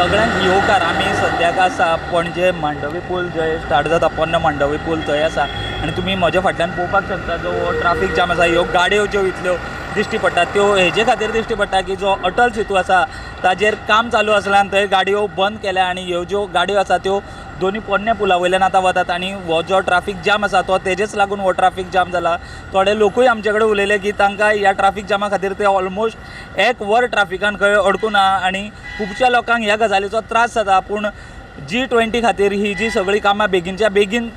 सगळ्यांक येवकार. आमी सद्याक आसा पणजे मांडवी पूल जंय स्टार्ट जाता, पोन्नो मांडवी पूल थंय आसा आनी तुमी म्हज्या फाटल्यान पळोवपाक शकता जो हो ट्राफीक जाम आसा. ह्यो गाडयो ज्यो इतल्यो दिश्टी पडटा त्यो हेजे खातीर दिश्टी पडटा की जो अटल सेतू आसा ताजेर काम चालू आसल्यान थंय गाडयो बंद केल्या आनी ह्यो ज्यो गाडयो आसा त्यो दोनी पोरण्या पुला वयल्यान आतां वतात आनी हो जो ट्राफीक जाम आसा तो तेजेच लागून हो ट्राफीक जाम जाला. थोडे लोकूय आमचे कडेन उलयले की तांकां ह्या ट्राफीक जामा खातीर ते ऑलमोस्ट एक वर ट्राफिकान खंय अडकून आहा आनी खुबश्या लोकांक ह्या गजालीचो त्रास जाता. पूण G20 खातीर ही जी सगळीं कामां बेगीनच्या बेगीन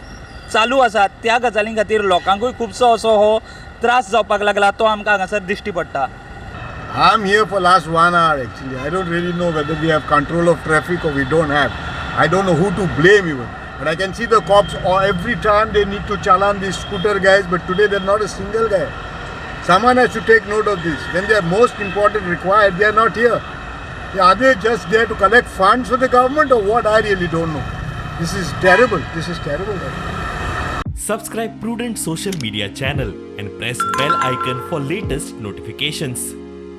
चालू आसात त्या गजालीं खातीर लोकांकूय खुबसो असो हो त्रास जावपाक लागला तो आमकां हांगासर दिश्टी पडटा. I am here for last 1 hour actually. I don't really know whether we have control of traffic or we don't have. I don't know who to blame even. But I can see the cops every time they need to challan these scooter guys, but today they're not a single guy. Someone has to take note of this. When they are most important required, they are not here. Are they just there to collect funds for the government or what? I really don't know. This is terrible. This is terrible. Subscribe Prudent Social Media channel and press bell icon for latest notifications.